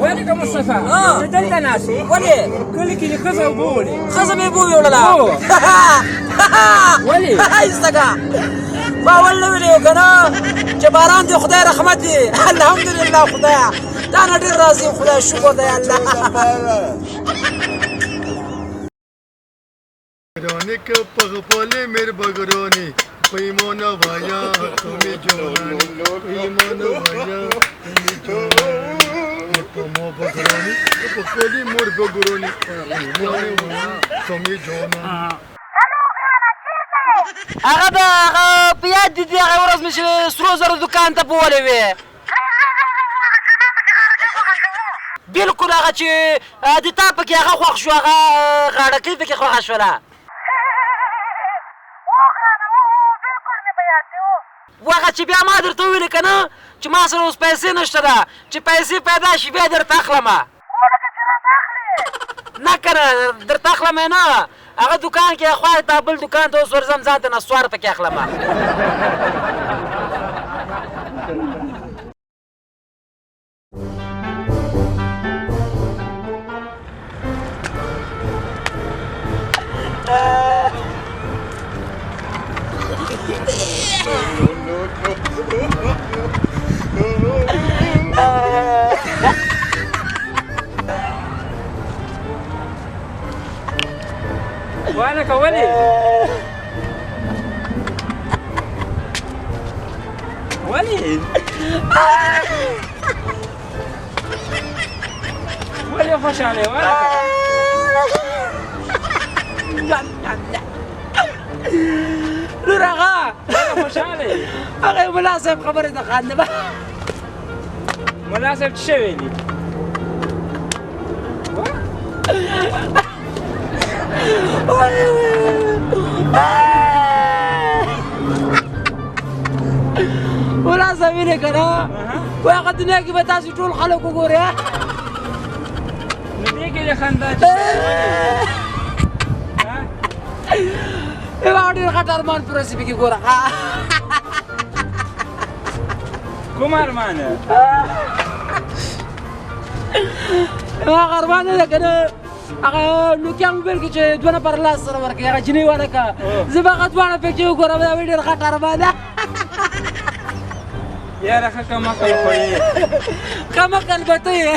ولکه مصطفی ته دلته ناست یې؟ ولې؟ کلي کې دې ښځه اوبه وړې. ښځه مې اوبه ویوړله. ولې؟ ایستګه ما اول نه ویلي که نه چې باران دی خدای رحمت دی. الحمدلله خدایه تا نه ډېر راضي یم. خدای شکر دی الله. هغه به هغه په یاد دي، هغه ورځ مې چې سرو زرو دکان ته بولې وې، بلکل هغه چې د تا پکې هغه خوښ شو، هغه غاړکۍ پکې خوښه شوله. وهغه چې بیا ما درته وویلې که نه چې ما سره اوس پیسې نشته ده، چې پیسې پیدا شي بیا درته اخلم. نه که نه درته اخلم یې نه، هغه دکان کې خوا ته بل دکان ته اوس ورځم، ځان ته نسوار پکې اخلم. وانه ولې ولې ولې خوشحاله یې؟ لور هغه خوشحاله یې؟ هغه ملا صاحب خبرې ته خاندم. ملا صاحب څه ویلي؟ ملا صاحب ویلې که نه وایي هغه دنیا کې به تاسو ټول خلک وګورئ. نو دې کې د خندا چې یو ډېر غټ ارمان پوره شي پکې. ګوره کوم ارمان؟ هغه ارمان نه ده که نه، هغه نوکیا موبایل کې چې دوه نفر لاس سره ورکوي، هغه جینۍ واله که زه به هغه دواړه پکې وګورم، دا ډېر غټ ارمان ده. یاره ښه کم عقل خو یې. کم عقل به ته یې.